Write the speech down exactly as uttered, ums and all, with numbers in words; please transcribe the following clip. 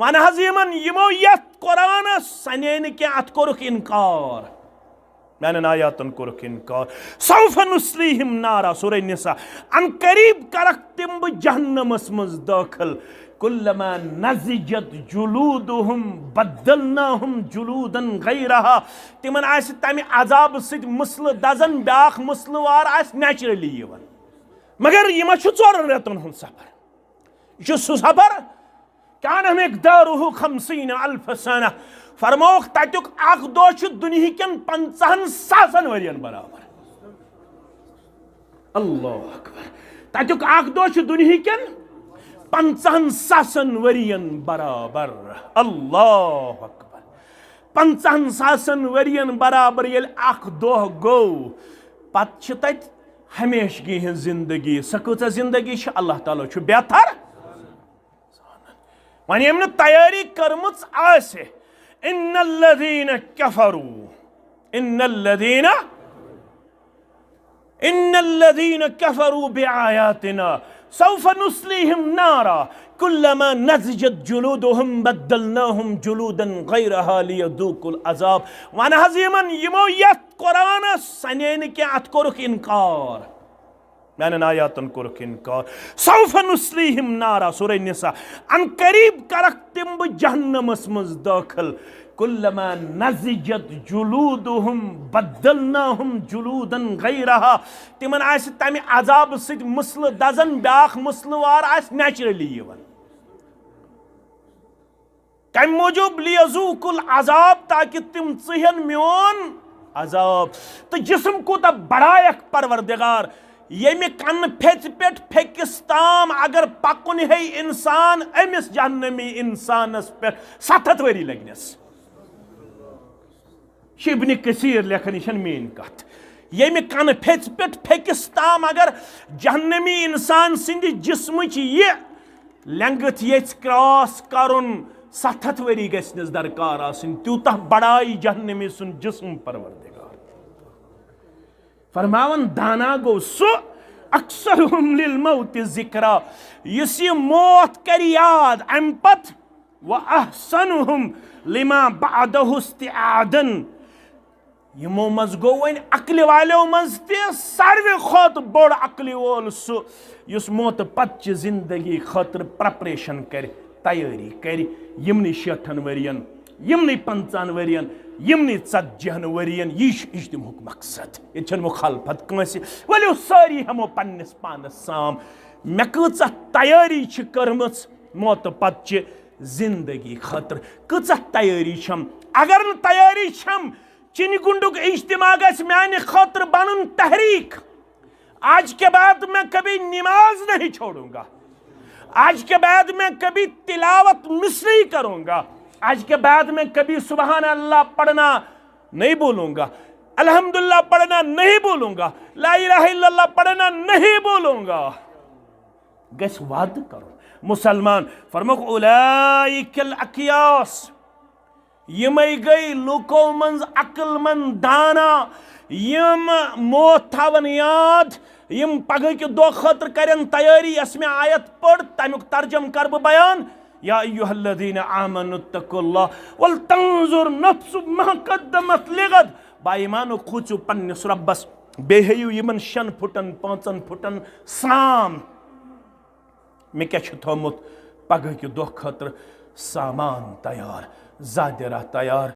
وَنہٕ حظ یِمن، یِمو یَتھ قرآنس سَنے نہٕ کینٛہہ، اَتھ کوٚرُکھ اِنکار۔ میانٮ۪ن آیاتن کوٚرُکھ اِنکار۔ سوف نصلیہم نارا، سورہ نساء۔ ان قریب کرکھ تِم بہٕ جہنمس منٛز دٲخل۔ کلما نضجت جلودہم بدلناہم جلودا غیرہا۔ تِمن آسہِ تمہِ عذابہٕ سۭتۍ مسلہٕ دزان، بیاکھ مسلہٕ وار آسہِ نیچرلی یِوان۔ مگر یہِ ما چھُ ژورن رٮ۪تن ہُنٛد سفر؟ یہِ چھُ سُہ سفر، کان مقدارہ خمسین الف سنہ۔ فرمووُکھ، تتیُک اکھ دۄہ چھُ دُنہیٖکٮ۪ن پنژاہن ساسن ؤرین برابر۔ اللہ اکبر۔ تتیُک اکھ دۄہ چھُ دُنہیٖکٮ۪ن پنژاہن ساسن ؤرین برابر۔ اللہ اکبر۔ پنژاہن ساسن ؤرین برابر ییٚلہِ اکھ دۄہ گوٚو، پتہٕ چھِ تتہِ ہمیشگی ہٕنٛز زندگی۔ سۄ کۭژاہ زندگی چھِ؟ اللہ تعالیٰ چھُ بہتر۔ وۄنۍ ییٚمۍ نہٕ تیٲری کٔرمٕژ آسہِ، ان الذین کفروا، ان الذین، ان الذین کفروا بآیاتنا سوف نصلیہم نارا کلما نضجت جلودہم بدلناہم جلودا غیرہا لیذوقوا العذاب۔ وَن حظ یِمن، یِمو یَتھ قرآنس سَنے نہٕ کینٛہہ، اَتھ کوٚرُکھ اِنکار۔ میانٮ۪ن آیاتن کوٚرُکھ اِنکار۔ سوف نصلیہم نارا، سورہ نساء۔ ان قریب کرکھ تِم بہٕ جہنمس منٛز دٲخل۔ کلما نضجت جلودہم بدلناہم جلودا غیرہا۔ تِمن آسہِ تمہِ عذابہٕ سۭتۍ مسلہٕ دزان، بیاکھ مسلہٕ وار آسہِ نیچرلی یِوان۔ کمہِ موٗجوٗب؟ لیذوقوا العذاب، تاکہِ تِم ژٕہن میون عذاب۔ تہٕ جسم کوٗتاہ بڑایکھ پروردگار، ییٚمہِ کنہٕ پھیژِ پٮ۪ٹھ پھیٚکِس تام اگر پکُن ہے انسان، أمِس جہنمی انسانس پٮ۪ٹھ ستھ ہتھ ؤری لگنس۔ چھِ ابن کثیر لیکھان، یہِ چھَنہٕ میٛٲنۍ کتھ۔ ییٚمہِ کنہٕ پھیژِ پٮ۪ٹھ پھیٚکِس تام اگر جہنمی انسان سٕنٛدِ جسمٕچ یہِ length یژھِ cross کرُن، ستھ ہتھ ؤری گژھِ نس درکار آسٕنۍ، تیوٗتاہ بڑایہِ جہنمی سُنٛد جسم پروردگار۔ فرماوان، دانا گوٚو سُہ، اکثرہم للموت ذکرا، یُس یہِ موت کرِ یاد، امہِ پتہٕ واحسنہم لما بعدہ استعادا۔ یِمو منٛز گوٚو وۄنۍ عقلہِ والیو منٛز تہِ ساروی کھۄتہٕ بوٚڑ عقلہِ وول سُہ، یُس موتہٕ پتہٕ چہِ زندگی خٲطرٕ preparation کرِ، تیٲری کرِ۔ یِمنٕے شیٹھن ؤرین، یِمنٕے پنژاہن ؤرین، یِمنٕے ژتجی ہن ؤرین، یی چھُ اجتماعُک مقصد۔ ییٚتہِ چھنہٕ مخالفت کٲنٛسہِ۔ ؤلِو سٲری ہٮ۪مو پننِس پانس سام، مےٚ کۭژاہ تیٲری چھِ کٔرمٕژ موتہٕ پتہٕ چہِ زندگی خٲطرٕ؟ کۭژاہ تیٲری چھم؟ اگر نہٕ تیٲری چھم، چنہِ گنڈُک اجتماع گژھِ میانہِ خٲطرٕ بنُن تحریک۔ آج کے بعد میں کبھی نماز نہیں چھوڑوں گا، آج کے بعد میں کبھی تلاوت مس نہیں کروں گا، آج کے بعد میں کبھی سبحان اللہ پڑھنا نہیں بولوں گا، الحمدللہ پڑھنا نہیں بولوں گا، لا الہ الا اللہ پڑھنا نہیں بولوں گا۔ گژھِ وعدٕ کرُن۔ مسلمان فرموکھ، اولئک الاکیاس، یِمے گٔے لوٗکو منٛز عقل مند دانا، یِم موت تھاون یاد، یِم پگہٕکہِ دۄہ خٲطرٕ کرن تیٲری۔ یۄس مےٚ آیت پٔر، تمیُک ترجمہٕ کرٕ بہٕ بیان۔ یا ایھا الذین آمنوا اتقوا اللہ ولتنظر نفس ما قدمت لغد۔ با ایمانو، کھوٗژِو پننِس رۄبس، بیٚیہِ ہیٚیِو یِمن شٮ۪ن پھُٹن، پانٛژن پھُٹن سام۔ مےٚ کیٛاہ چھُ تھوٚومُت پگہٕکہِ دۄہ خٲطرٕ سامان تیار، زادِ راہ تیار،